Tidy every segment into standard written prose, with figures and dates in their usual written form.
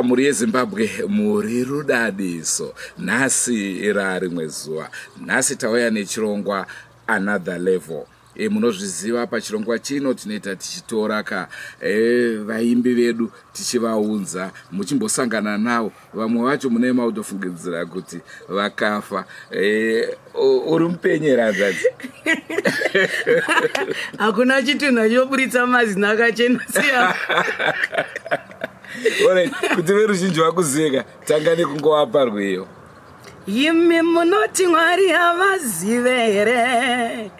Mhuri yeZimbabwe, muri rudadiso. Nhasi rarimwe zuva, nhasi tauya nechirongwa Another Level. Munozviziva, pachirongwa chino tinoita tichitora ka vaimbi vedu tichivaunza, muchimbosangana navo. Vamwe vacho mune mautofungidzira kuti vakafa. Uri mupenyu here, hanzvadzi? Hakuna chitunha chinoburitsa mazino akachena siya. Alright, kuti veruzhinji vakuzive, tanga nekungovapa rwiyo. Imi munoti Mwari havazive here?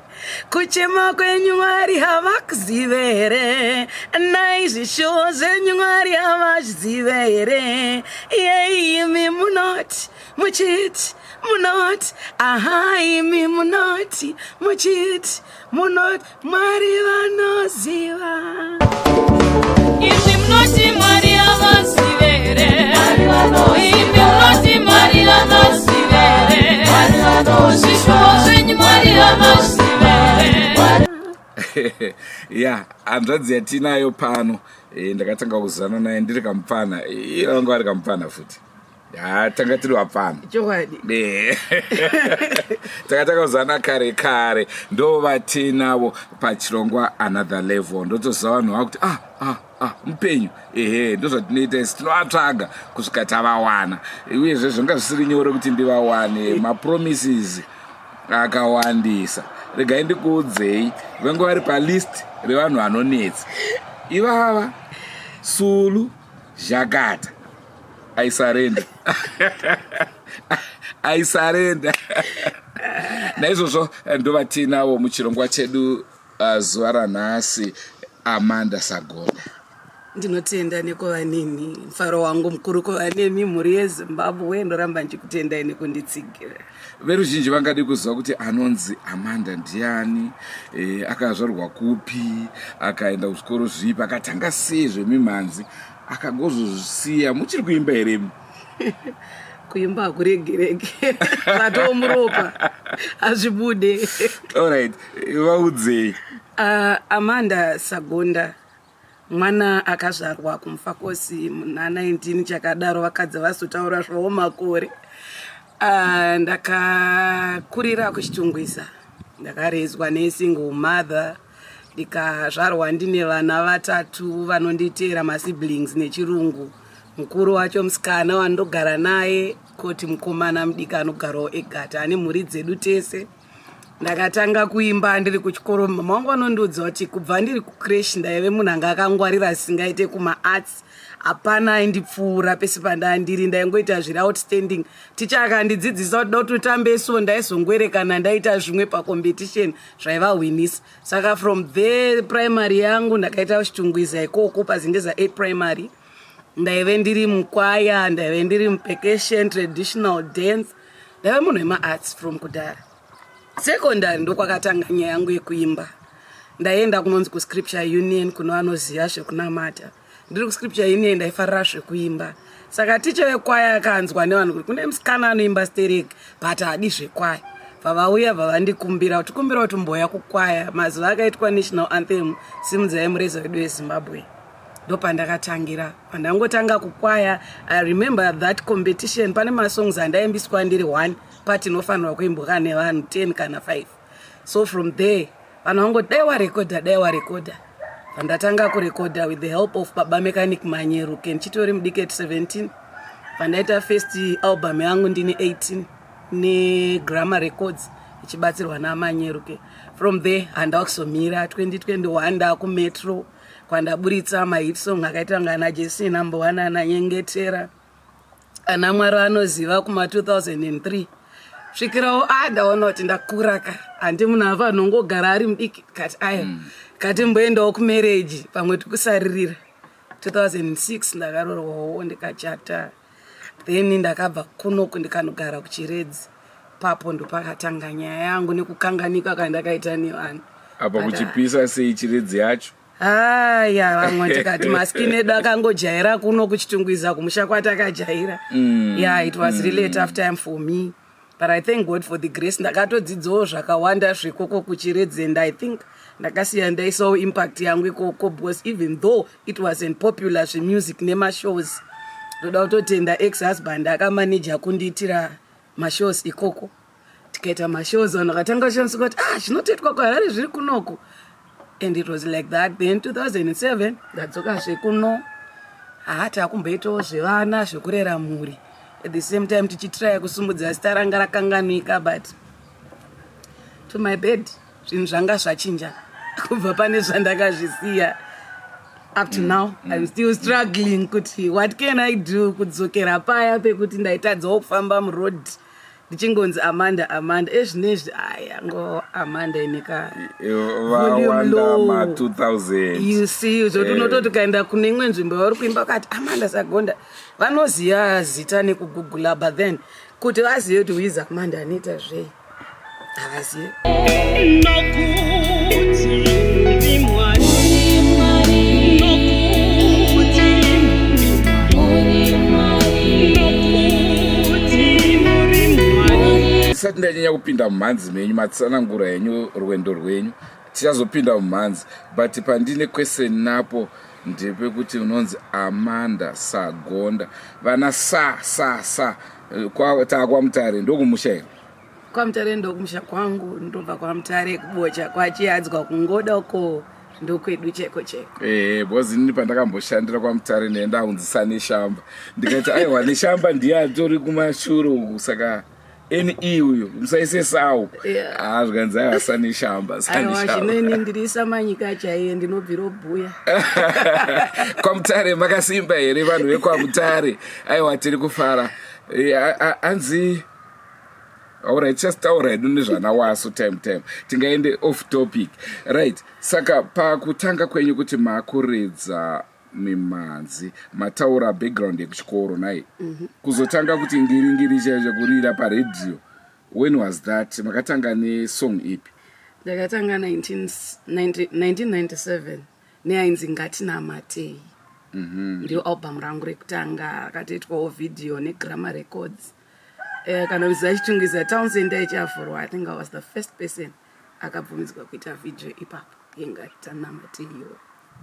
Kuchema kwenyu Mwari havakuzive here? Naizvishuwo zvenyu Mwari havazvizive here? Iye imi munoti muchiti munoti, aha, imi munoti muchiti munoti, Mwari vanoziva. Imi munoti Mwari havazive here? Imi munoti Mwari havazive here? Zvishuwo zvenyu Mwari havazive here? Ya, hanzvadzi yatinayo pano, ndakatanga kuzana naye ndiri kamupfana. Iye vanga vari kamupfana futi. Ya, tanga tiri vapfana. Chokwadi. Takatanga kuzana kare kare. Ndo vatinavo pachirongwa Another Level. Ndotoziva vanhu vakuti, "Ah, ah, ah, mupenyu." Ehe, ndo zvatinoita isi, tinovatsvaga kusvika tavawana. Uyezve zvanga zvisiri nyore kuti ndivawane, mapromises akawandisa. Regai ndikuudzei, vange vari palist revanhu vanonetsa ivava. Sulu Zhakata, I surrender, I surrender. Naizvozvo ndovatinavo muchirongwa chedu zuva ranhasi, Amanda Sagonda. Ndinotenda nekuva neni. Mufaro wangu mukuru kuva nemi, mhuri yeZimbabwe. Ndoramba ndichikutendai nekunditsigira. Veruzhinji vangadi kuziva kuti anonzi Amanda ndiani, akazvarwa kupi, akaenda kuzvikoro zvipi, akatanga sei zvemimhanzi, akagozozvisiya. Muchiri kuimba here imi? Kuimba hakuregereke, zvatomuropa, hazvibude. Alright, vaudzei. Amanda Sagonda, mwana akazvarwa kuMufakosi muna 19 chakadaro, vakadzi vazotaura zvavo makore. Ndakakurira kuChitungwiza, ndakarezwa nesingle mother, ndikazvarwa ndine vana vatatu vanonditeera, masiblings nechirungu. Mukuru wacho musikana wandogara naye, koti mukomana mudiki anogarawo egata ane mhuri dzedu tese. Ndakatanga kuimba ndiri kuchikoro. Mama vangu vanondiudza kuti kubva ndiri kucreche ndaive munhu anga akangwarira asingaite kumaarts. Hapana aindipfuura pese pandaa ndiri, ndaingoita zviri outstanding. Ticha akandidzidzisa kuti da kuti utambe so, ndaizongwerekana ndaita zvimwe pacompetition zvaivahwinisa. Saka from there, primary yangu ndakaita kuChitungwiza ikoko, paZingeza 8 Primary. Ndaive ndiri mukwaya, ndaive ndiri mupercussion, traditional dance. Ndaive munhu wemaarts from kudhara. Secondary ndokwakatanga nyaya yangu yekuimba. Ndaienda kunonzi kuScripture Union, kuno vanoziva zvekunamata. Ndiri kuScripture Union ndaifarira zvekuimba, saka ticha wekwaya akanzwa nevanhu kuti kune musikana anoimba sterek but haadi zvekwaya. Vavauya vavandikumbira kuti kumbira kuti mboya kukwaya mazuva akaitwa national anthem, "Simudzai Mureza Wedu weZimbabwe". Ndopandakatangira, pandangotanga kukwaya. I remember that competition, pane masongs andaimbiswa ndiri one part inofanirwa kuimbwa nevanhu 10 kana 5. So from there vanhu vangoti, "Dai warekodha, dai warekodha." Pandatanga kurekodha with the help of Baba Mechanic Manyeruke, ndichitori mudiki at 17. Pandaita first album yangu ndine 18 neGramma Records, ichibatsirwa naManyeruke. From there handaa kuzomira. 2021 ndakuMetro, kwandaburitsa mahit song akaita kunge ana Jesi Number One, ana Nyengetera, ana Mwari Anoziva kuma2003. Svikirawo a ndaona kuti ndakura ka, handi munhu ava anongogara ari mudiki. Kati aya katimboendawo kumarriage, pamwe tikusaririra. 2006 ndakarorwawo, ndikachata. Then ndakabva kunoku ndikanogara kuChiredzi. Papo ndopakatanga nyaya yangu nekukanganika kwandakaita nevanhu. Apa kuchipisa sei Chiredzi yacho? Haya, vamwe tikati maskin edu akangojaira kuno kuChitungwiza, kumusha kwatakajaira. Yeah, it was really a tough time for me, but I thank God for the grace. Ndakatodzidzawo zvakawanda zvekoko kuChiredzi, and I think ndakasiya ndaisawo impact yangu ikoko, because even though it wasn't popular zvemusic nemashows, Ndoda kutotenda ex husband akamaneja kundiitira mashows ikoko. Tikaita mashows, vanhu vakatanga kushamisa kuti, "Ah, zvinotoitwa kuHarare zviri kunoku." And it was like that. Then 2007 ndadzokazve kuno. Haa, takumboitawo zvevana, zvekurera mhuri, at the same time tichitraya kusumudza zita ranga rakanganika. But to my bed, zvinhu zvanga zvachinja kubva pane zvandakazvisiya up to now. I'm still struggling kuti what can I do kudzokera paya pekuti ndaitadzawo kufamba muroad ndichingonzi Amanda, Amanda. Ezvinezvi ayango Amanda ineka Vawanda ma2000. You see, zvoti unototi ukaenda kune imwe nzvimbo yauri kuimba, ukati Amanda Sagonda, vanoziva zita nekugugula, but then kuti vazive kuti who is Amanda, anoita zvei, havazive. Nokuti muri Mwari, nokuti muri Mwari, nokuti muri Mwari. Isati ndanyanya kupinda mumhanzi menyu, matsanangura henyu rwendo rwenyu, tichazopinda mumhanzi, but pandine question napo ndepekuti unonzi Amanda Sagonda, vana sa sa sa taakwamutare, ndokumusha here? KwaMutare ndokumusha kwangu. Ndobva kwaMutare, kuBocha kwaChiadzwa, kungoda uko, ndokwedu cheko cheko. Ehe, because inini pandakamboshandira kwaMutare ndaendaunzisa Neshamba, ndikati, "Aiwa, Neshamba ndiye atori kumashure uku, saka ne uyu musaise sau." Ah, zvikanzi, "Aiwa, saNeshamba." Aiwa. Saneshamba. Zvineni ndiri samanyika chaiye, ndinobvira bhuya. KwaMutare makasimba here, vanhu vekwaMutare? Aiwa, tiri kufara. Hanzi alright, tichazitaura hedu nezvana waso time time, tingaende off topic. Right, saka pakutanga kwenyu kuti makuridza mimhanzi, mataura background yekuchikoro nai, kuzotanga kuti ngiringiri chaizvo kurira paredhiyo, when was that? Makatanga nesong ipi? Ndakatanga 1997 neyainzi "Ngatinamatei". Ndiyo album rangu rekutanga, rakatoitwawo vhidhiyo neGramma Records. Kana uziva Chitungwiza Town Center ichavhurwa, I think I was the first person akabvumidzwa kuita vhidhiyo ipapo yeNgatinamatei iyoyo.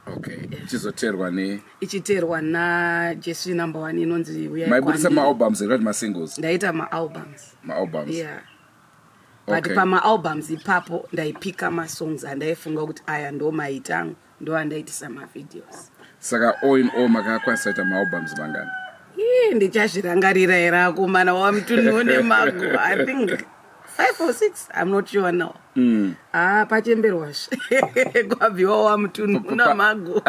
Okay, ichizoteerwa ne? Ichiteerwa naJesu Number One, inonzi "Uyai Maibudisa Kwandiri". Maalbums here kuti masingles? Ndaita maalbums. Maalbums. Yeah, but pamaalbums ipapo ndaipika masongs andaifunga kuti aya ndo maita angu, ndo andaitisa mavideos. Saka all in all makakwanisa kuita maalbums mangani? Ii, ndichazvirangarira here akomana wamutunhu nemago? I think five or six, I'm not sure now. Ah, pachemberwazve kwabviwa wamutunhu namago.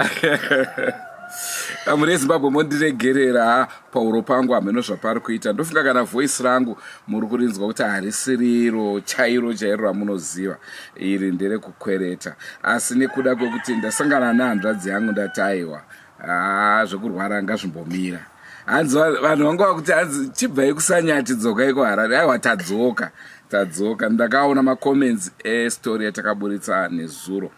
Muri eZimbabwe, mondiregerera pauro pangu, hameno zvapari kuita. Ndofunga kana voice rangu muri kurinzwa kuti harisiriro chairo chairo ramunoziva, iri nderekukwereta, asi nekuda kwekuti ndasangana nehanzvadzi yangu, ndati aiwa, haa, zvekurwara ngazvimbomira. Hanzi vanhu vanga vakuti, hanzi, "Chibvai kuSanyati, dzokai kuHarare." Aiwa, tadzoka, tadzoka. Ndakaona macomments estori yatakaburitsa nezuro.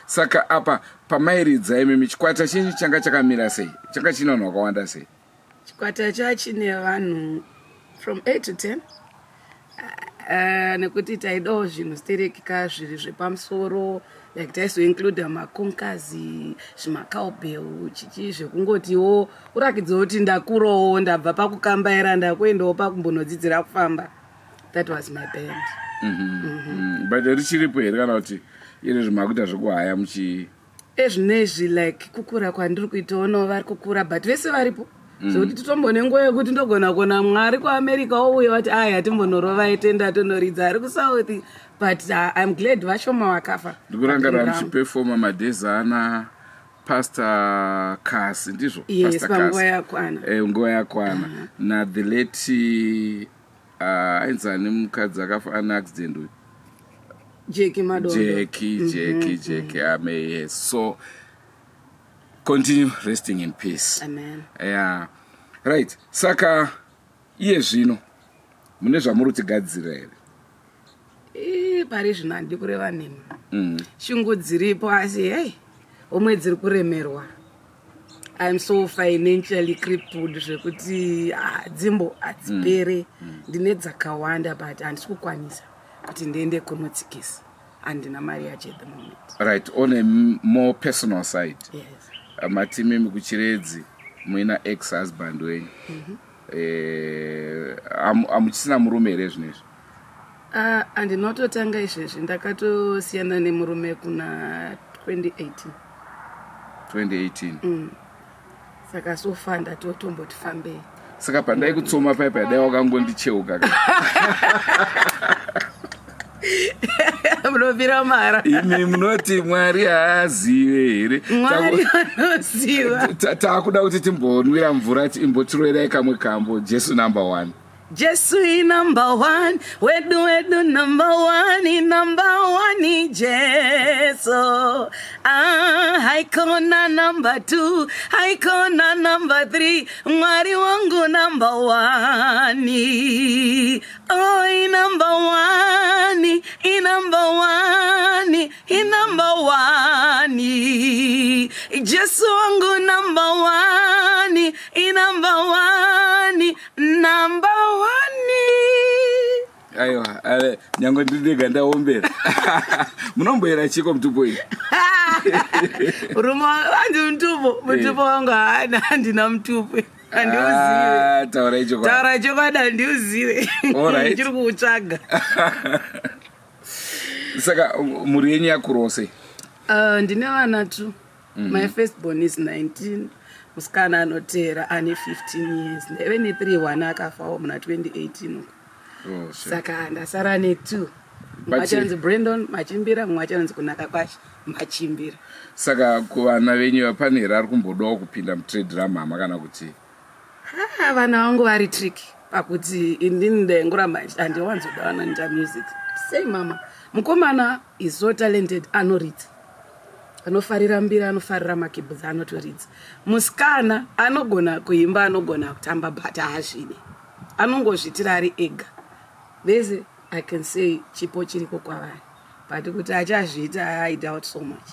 Saka apa pamairidza imimi, chikwata chenyu changa chakamira sei? Changa chine vanhu vakawanda sei? Chikwata chachine vanhu from 8 to 10, nekuti taidawo zvinhu ziterekeka zviri zvepamusoro, like taizoincluda makonkazi, zvimacowbell, chichi, zvekungotiwo urakidzawo kuti ndakurawo, ndabva pakukambaira, ndakuendawo pakumbonodzidzira kufamba. That was my band. But richiripo here, kana kuti iri zvimakuita zvekuhaya muchi? Ezvinezvi, like kukura kwandiri kuitaonawo vari kukura, but vese varipo, zvokuti titombone nguva yekuti ndogona kuona Mwari kuAmerica ouya vati, "Aya, timbonorova itenda, tonoridza." Ari kuSouth, but I'm glad vashoma vakafa. Ndikurangarira muchipefoma madhezi ana Pastor Kasi, ndizvo? Yes. Pastor Panguva Kasi. yakwana. Nguva yakwana na the late ainzani mukadzi akafa ane accident uyu? Jeki Madondo. Jeki, Jeki, Jeki ame. Yes, so continue resting in peace. Amen. Yeah, right. Saka iye zvino mune zvamuri kutigadzirira here? Ii, pari zvino handidi kureva nhema. Shungu dziripo, asi hei, homwe dziri kuremerwa. I'm so financially crippled zvekuti, ah, dzimbo hadzipere. Ndine dzakawanda, but handisi kukwanisa kuti ndiende kunotsikisa, handina mari yacho at the moment. Right, on a more personal side, Yes. Mati mimi kuChiredzi. Muina ex husband wenyu. Eh, hamuchisina murume here zvinezvi? Ah, handinototanga izvezvi, ndakatosiyana nemurume kuna 2018. 2018. Saka so far ndatotomboti fambei. Saka pandai kutsoma paipa, dai wakangondicheuka ka. Munofira mara. Imi munoti Mwari haazive here? Mwari vanoziva. Taakuda kuti timbonwira mvura, imbotiroverai kamwe kambo, Jesu Number One. Jesu i number one, wedu wedu number one, number one Jesu. Ah, haikona number two, haikona number three, Mwari wangu number one. Oh, i number one, i number one, i number one. Jesu wangu number one, i number one, number one. Aiwa, nyange ndiri ndega ndaombera. Munomboera chiko mutupo iyi? Rume hanzi mutupo, mutupo wangu haana, handina mutupo, handiuzive. Ah, taurai chokwadi. Taura chokwadi, handiuzive. Alright. Ndiri kuutsvaga. Saka mhuri yenyu yakurawo sei? Ndine vana two. My first born is 19, musikana anoteera ane 15 years. Ndaive ne3, one akafawo muna 2018 uko. Oh, shit. Saka ndasara ne2. Mumwe achanzi Brandon Machimbira, mumwe achanzi Kunaka Kwashe Machimbira. Saka kuvana venyu pane here ari kumbodawo kupinda mutrade ramama kana kuti? Ah, vana vangu vari tricky pakuti inini ndaingoramba handiwanzoda vanoita music. Sei mama, mukomana is so talented, anoridza, anofarira mbira, anofarira makeyboards, anotoridza. Musikana anogona kuimba, anogona kutamba, but haazvidi, anongozvitira ari ega. Vese I can say chipo chiriko kwavari, but kuti achazviita, I doubt so much.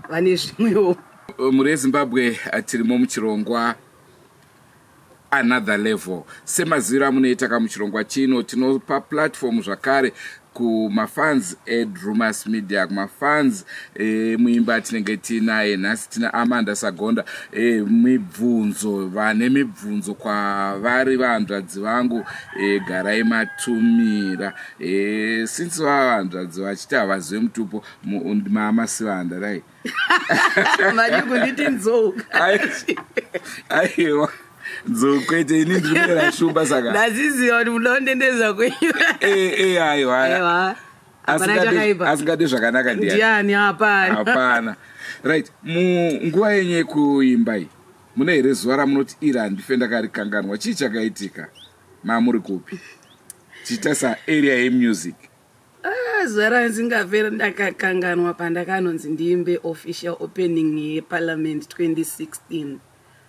Vane zvimwewo. Mhuri yeZimbabwe, tirimo muchirongwa Another Level. Semaziviro amunoita kamuchirongwa chino, tinopa platform zvakare kumafans eDrumas Media, kumafans emuimba atinenge tiinaye. Nhasi tina Amanda Sagonda. Mibvunzo, vane mibvunzo kwavari vahanzvadzi vangu, garai matumira. Since vahanzvadzi vachiti havazive mutupo, mamasivanda rai. Mari kunditi nzou. Aiwa, nzou kwete, ini ndiri shumba saka. Ndaziziva kuti muda kundendeza kwenyu. Aiwa. Aiwa, hapana chakaipa. Asingadi zvakanaka ndiani? Ndiani? Hapana. Hapana. Right, munguva yenyu yekuimba iyi, mune here zuva ramunoti iri handife ndakarikanganwa? Chii chakaitika, mamuri kupi, tichitarisa area yemusic? Ah, zuva randisingaperi ndakakanganwa pandakanonzi ndiimbe official opening yeparliament 2016.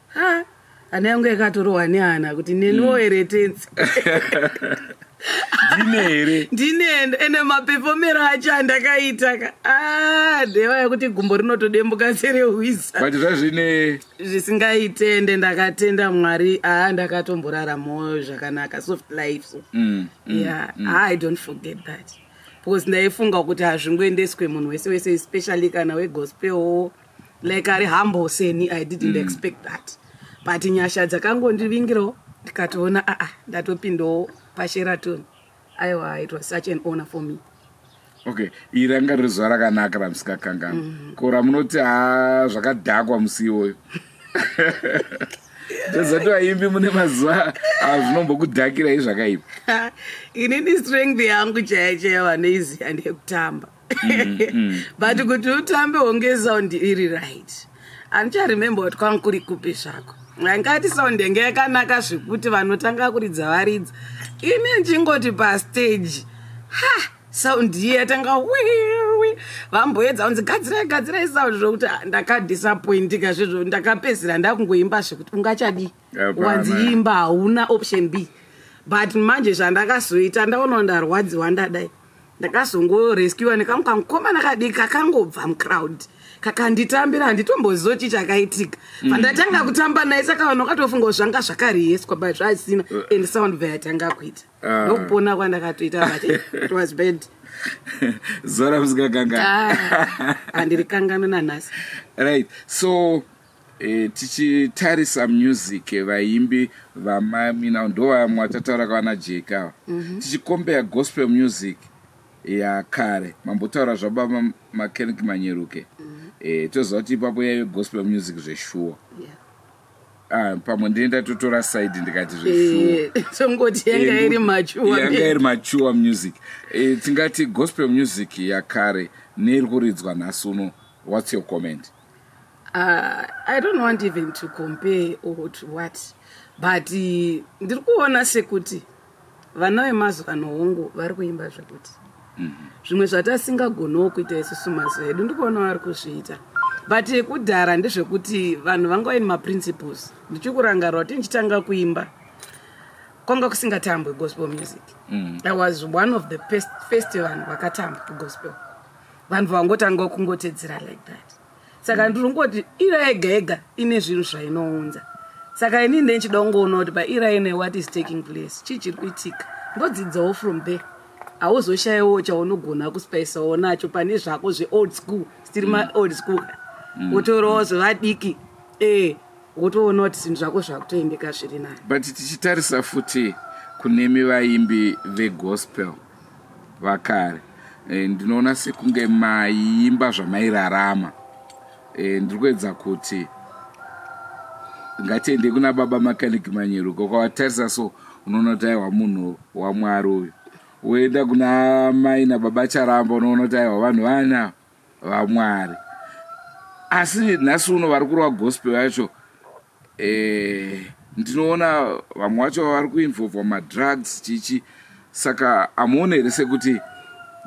Ha, hana yangu yakatorohwa nehana kuti neniwo here tenzi? Ndine here? Ndine. Ende mapefomero acho andakaita ka, Ah, ndeva yekuti gumbo rinotodembuka serehwiza. But zvazvine Zvisingaite. Ende ndakatenda Mwari, aa, ndakatomboraramawo zvakanaka, soft life so. Yeah, I don't forget that because ndaifunga kuti hazvingoendeswe munhu wese wese, especially kana wegospel, like ari humble seni. I didn't expect that, but nyasha dzakangondivingirawo, ndikatoona aa, ndatopindawo paSheraton. Aiwa, it was such an honor for me. Okay, iri ranga riri zuva rakanaka ramusikakanganwa. Ko ramunoti ha, zvakadhakwa musi iwoyo? Tozati vaimbi mune mazuva azvinombokudhakirai zvakaipa. Inini strength yangu chaiyo chaiyo vanoiziva ndeyekutamba, but kuti utambe hunge sound iri right, handicharemember kuti kwangu kuri kupi zvako. Angati sound yange yakanaka zvekuti vanotanga kuridza varidza, ini ndingoti pastage, ha, sound iye yatanga wiwi, vamboedza kunzi gadzirai, gadzirai sound, zvokuti ndakadisappointika zvezvo. Ndakapedzisira ndakungoimba zvekuti ungachadii. Hapana. Wanziimba, hauna option B. But manje zvandakazoita, ndaona ndarwadziwa, ndadai ndakazongorescuwa nekamwe kamukomana kadiki kakangobva mucrowd, kakanditambira. Handitomboziva chii chakaitika pandatanga kutamba naye, saka vanhu vakatofunga kuti zvanga zvakariyeswa, but zvasina, and sound bva yatanga kuita. Ah. Ndokupona kwandakatoita, but it was bad. Zuva ramusikakanganwa. Ah, handirikanganwe nanhasi. Right, so E, tichitarisa music vaimbi vamamina ndo vamwe vatataura kavana jeka mm -hmm. Tichikombeya gospel music yakare, mambotaura zvababa Mechanic Manyeruke mm -hmm. E, toziva kuti ipapo yaive gospel music zveshuwa. Ah, pamwe ndinoenda totora side ndikati zveshuwa. Tongoti yanga iri mature. Yanga iri mature music. Tingati gospel music yakare neiri kuridzwa nhasi uno, what's your comment? I don't want even to compare or to what, but ndiri kuona sekuti vana vemazuva ano, hongu, vari kuimba zvekuti zvimwe zvatasingagonawo kuita isusu mazuva edu, ndikuona vari kuzviita. But yekudhara ndezvekuti vanhu vanga vaine maprinciples. Ndichikurangarira kuti ndichitanga kuimba kwanga kusingatambwe gospel music. I was one of the first vanhu vakatamba gospel. Vanhu vangotanga kungotedzera like that. Saka ndiri kungoti era yega yega ine zvinhu zvainounza. Saka inini ndenchida kungoona kuti paera ine what is taking place, chii chiri kuitika, ndodzidzawo from there. Hauzoshayiwo chaunogona kuspaisawo nacho pane zvako zveold school, still maold school, wotorawo zvevadiki, wotoona kuti zvinhu zvako zvakutoendeka zviri nani. But tichitarisa futi kunemi vaimbi vegospel vakare, ndinoona sekunge maiimba zvamairarama. Ndiri kuedza kuti ngatiende kuna baba Mechanic Manyeruke. Ukavatarisa so, unoona kuti aiwa, munhu waMwari uyu. Woenda kuna mai nababa Charamba, unoona kuti aiwa, vanhu vana vaMwari. Asi nhasi uno vari kurova gospel yacho, ndinoona vamwe vacho vari kuinvolvwa madrugs chichi. Saka hamuoni here sekuti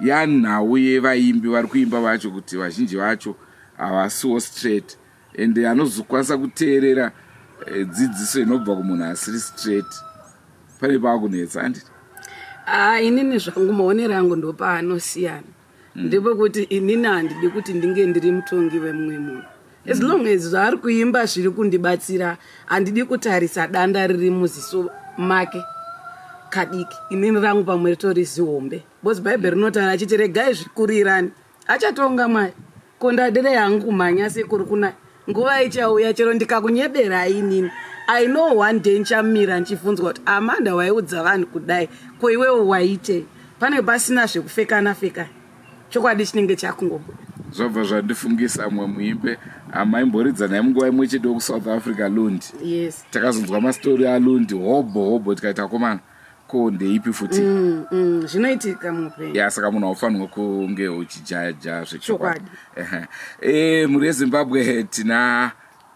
yanhau yevaimbi vari kuimba vacho, kuti vazhinji vacho havasiwo straight, and anozokwanisa kuteerera dzidziso inobva kumunhu asiri straight, pane paakunetsa, handiti? Ah, inini zvangu maonero angu ndopaanosiyana. Ndepekuti inini handidi kuti ndinge ndiri mutongi wemumwe munhu. As long as zvaari kuimba zviri kundibatsira, handidi kutarisa danda riri muziso make kadiki, inini rangu pamwe ritori zihombe, because Bhaibheri rinotaura achiti, "Regai zvikurirani, achatonga Mwari." Ko ndadire hangu kumhanya sekuri kuna nguva ichauya, chero ndikakunyeberai inini, I know one day nchamira ndichibvunzwa kuti, "Amanda, waiudza vanhu kudai, ko iwewo waitei?" Pane pasina zvekufekana fekana, chokwadi chinenge chakungobuda. Zvabva zvandifungisa mumwe muimbe amaimboridza naye munguva imwe chete wekuSouth Africa, Lundi. Yes. Takazonzwa mastori aLundi hobho hobho, tikaita komana, ko ndeipi futi? Zvinoitika muupenyu. Ya, saka munhu haufanirwa kunge uchijaja zvechokwadi. Mhuri yeZimbabwe, tina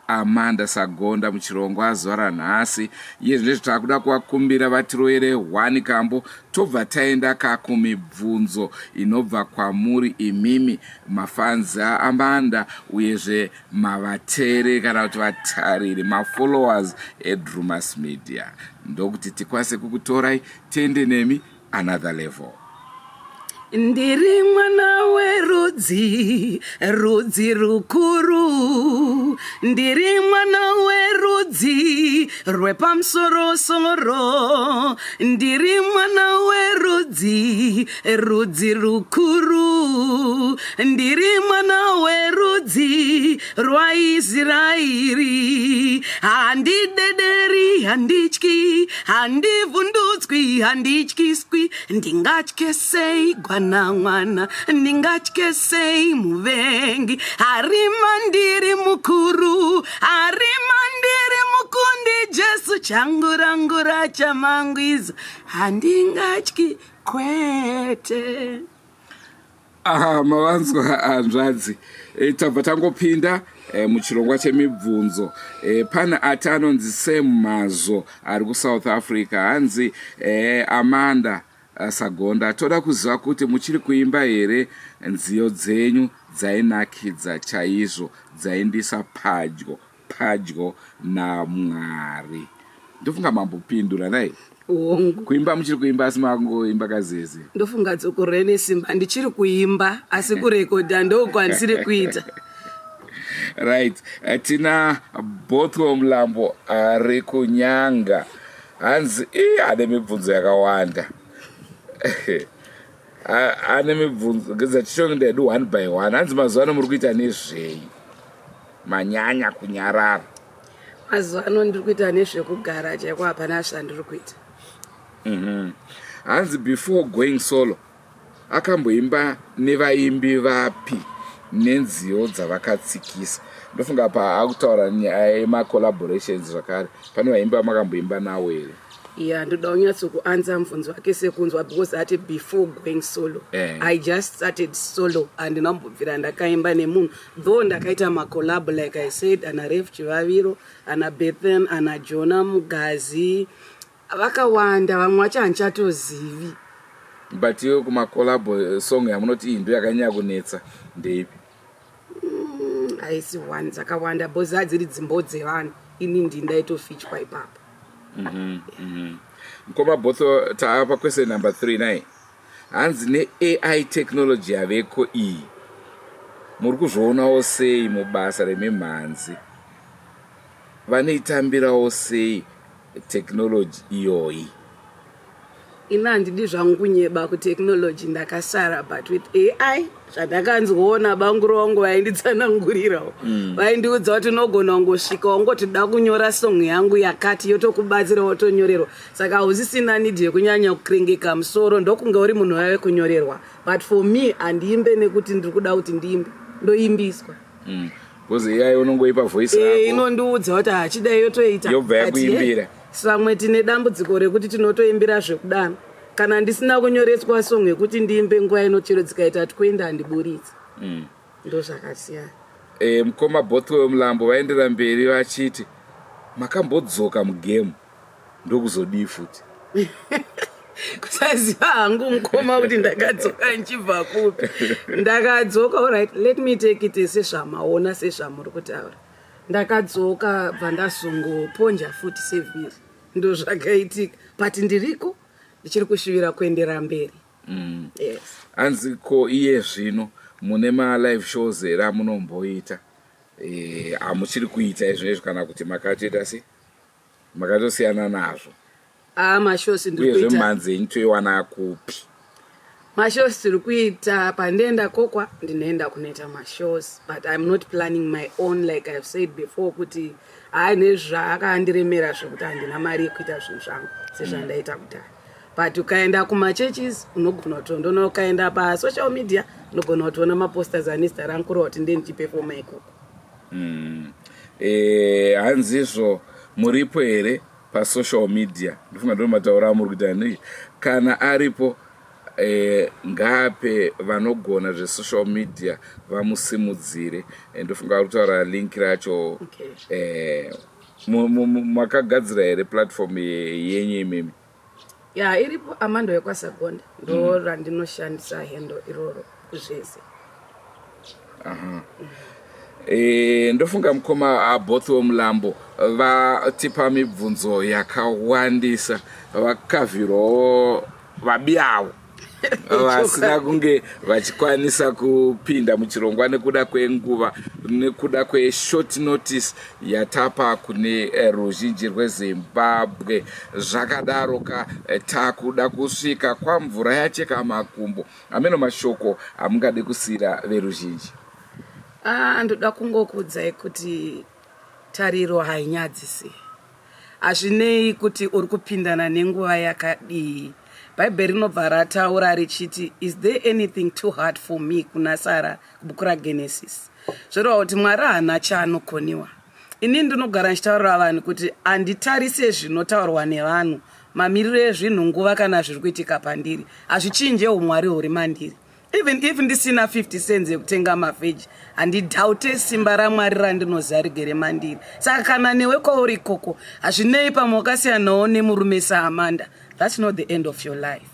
Amanda Sagonda muchirongwa zuva ranhasi. Iye zvinezvi taakuda kuvakumbira vatiroyere hwani kambo, tobva taenda kakumibvunzo inobva kwamuri imimi mafans aAmanda, uyezve mavateereri kana kuti vatariri, mafollowers eDrumas Media, ndokuti tikwanise kukutorai tiende nemi another level. Ndiri mwana werudzi, rudzi rukuru. Ndiri mwana werudzi rwepamusorosoro. Ndiri mwana werudzi, rudzi rukuru. Ndiri mwana werudzi rwaIsraeri. Handidederi, handityi, handivhundutswi, handityiswi. Ndingatye sei gwana mwana? Ndingatye sei muvengi? Ari mandiri mukuru, ari mandiri mukundi. Jesu changurangura chamangwiza, handingatyi kwete. Aha, mavanzwa hanzvadzi. Tabva tangopinda muchirongwa chemibvunzo. Pane ati anonzi Sam Mazo ari kuSouth Africa, hanzi, "Amanda Sagonda, toda kuziva kuti muchiri kuimba here? Nziyo dzenyu dzainakidza chaizvo, dzaindisa padyo padyo naMwari." Ndofunga mambopindura nai. Hongu. Kuimba muchiri kuimba, asi makungoimba kazeze? Ndofunga dzokoro nesimba, ndichiri kuimba, asi kurekodha ndokwandisiri kuita. Right. Tina Bothwell Mulambo ari kuNyanga, hanzi i ane mibvunzo yakawanda. Ane mibvunzo ngedza tichonge ndedu one by one. Hanzi, mazuva ano muri kuita nezvei? Manyanya kunyarara. Mazuva ano ndiri kuita nezvekugara chaiko, hapana zvandiri kuita. Hanzi before going solo akamboimba nevaimbi vapi nenziyo dzavakatsikisa? Ndofunga paakutaura nyaya yemacollaborations zvakare, pane vaimbi vamakamboimba nawo here? Ya, ndoda kunyatsokuanza mubvunzo wake sekunzwa, because ati before going solo. I just started solo, handina kumbobvira ndakaimba nemunhu, though ndakaita macollab, like I said, ana Ref Chivaviro, ana Bethan, ana Jona Mugazi, vakawanda, vamwe vacho handichatozivi. But iwe kumacollabo, song yamunoti iyi ndo yakanyanya kunetsa ndeipi? Haisi one, dzakawanda, because hadziri dzimbo dzevanhu, ini ndindaitofichwa ipapo. Mukoma Botho, taapa question number 3 nai. Hanzi neAI technology yaveko iyi, muri kuzvionawo sei mubasa remimhanzi? Vanoitambirawo sei technology iyoyi? Ini handidi zvangu kunyeba, kutechnology ndakasara, but with AI zvandakanzwoona, banguru vangu vainditsanangurirawo, vaindiudza kuti unogona kungosvika wangoti da kunyora song yangu yakati, yotokubatsira, wotonyorerwa. Saka hausisina need yekunyanya kukrengeka musoro, ndokunge uri munhu wave kunyorerwa. But for me, handiimbe nekuti ndiri kuda kuti ndiimbe, ndoimbiswa. Because AI unongoipa voice rako. Inondiudza kuti hachidai, yotoita. Yobva But yakuimbira. Vamwe tine dambudziko rekuti tinotoimbira zvekudana. Kana ndisina kunyoreswa song yekuti ndiimbe nguva ino, chero dzikaita 20 handiburitsi. Ndo zvakasiyana. Mukoma Bothwell Mulambo vaendera mberi vachiti makambodzoka mugame, ndokuzodii futi? Kusaziva hangu, mukoma, kuti ndakadzoka ndichibva kupi. Ndakadzoka, alright, let me take it sezvamaona, sezvamuri kutaura. Ndakadzoka, bva ndazongoponja futi sevhiri, ndo zvakaitika, but ndiriko, ndichiri kushuvira kuendera mberi. Yes. Hanzi ko iye zvino mune malive shows here amunomboita? Hamuchiri kuita izvozvo kana kuti makatoita sei, makatosiyana nazvo? A, mashows ndiri Uyezve kuita. Mhanzi yenyu toiwana kupi? Mashows tiri kuita. Pandienda kokwa, ndinoenda kunoita mashows, but I'm not planning my own, like I've said before, kuti hai, nezvaakandiremera zvekuti handina mari yekuita zvinhu zvangu sezvandaita kudhara. But ukaenda kumachurches unogona kutondoona, ukaenda pasocial media unogona kutoona maposters ane zita rangu, kureva kuti ndiye ndichipefoma ikoko. Hanzizvo muripo here pasocial media? Ndofunga ndo matauro amuri kuita nei. Kana aripo, ngaape vanogona zvesocial media vamusimudzire. Ndofunga vari kutaura link racho. Makagadzira here platform yenyu imimi? Ya, iripo, Amanda wekwaSagonda, ndo randinoshandisa handle iroro kuzvese. Ndofunga mukoma Bothwell Mulambo vatipa mibvunzo yakawandisa, vakavhirawo vabiyawo vasina kunge vachikwanisa kupinda muchirongwa nekuda kwenguva, nekuda kweshort notice yatapa kune ruzhinji rweZimbabwe. Zvakadaro ka, takuda kusvika kwamvura yacheka makumbo. Ameno mashoko amungade kusiyira veruzhinji? Ah, ndoda kungokuudzai kuti tariro hainyadzisi. Hazvinei kuti uri kupindana nenguva yakadii. Bhaibheri rinobva rataura richiti, "Is there anything too hard for me?" kuna Sara, bhuku raGenesis. Zvoreva kuti Mwari haana chaanokoniwa. Ini ndinogara ndichitaurira vanhu kuti handitarise zvinotaurwa nevanhu, mamiriro ezvinhu, nguva kana zviri kuitika pandiri, hazvichinje umwari huri mandiri. Even if ndisina 50 cents yekutenga mavheji, handidhaute simba raMwari randinoziva rigere mandiri. Saka kana newe kwauri ikoko, hazvinei pamwe wakasiyanawo nemurume saAmanda, that's not the end of your life.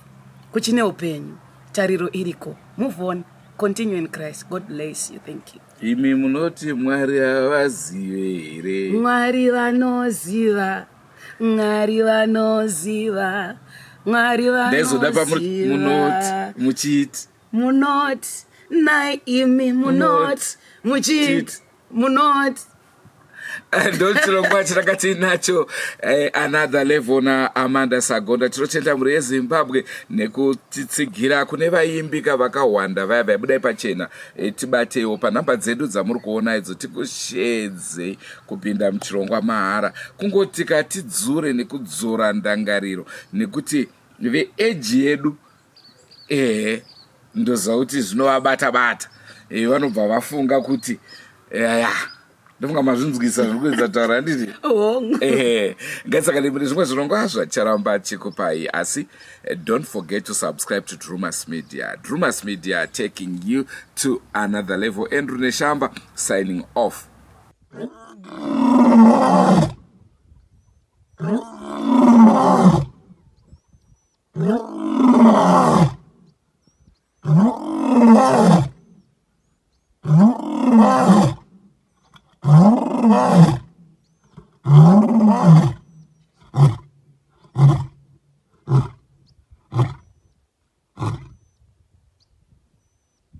Kuchine upenyu, tariro iriko. Move on, continue in Christ. God bless you. Thank you. Imi munoti Mwari havazive here? Mwari vanoziva, Mwari vanoziva, Mwari Ndaizoda pamuri munoti vanoziva. Muchiti. Munoti nai imi, munoti muchiti, munoti. Ndochirongwa chatanga tiinacho Another Level naAmanda Sagonda. Tinotenda mhuri yeZimbabwe nekutitsigira. Kune vaimbika vakawanda vaya vaibudai pachena, tibateiwo panhamba dzedu dzamuri kuona idzo, tikushedzei kupinda muchirongwa mahara, kungoti katidzure nekudzora ndangariro, nekuti veeji yedu, ehe, ndoziva kuti zvinovabata bata, vanobva vafunga kuti ya, ndofunga mazvinzwisa zviri kuedza taura, handiti? Hongu. Ehe, ngatisakane mune zvimwe zvirongwa zvacharamba chikupai, asi don't forget to subscribe to Drumas Media. Drumas Media, taking you to another level. Andrew Neshamba signing off.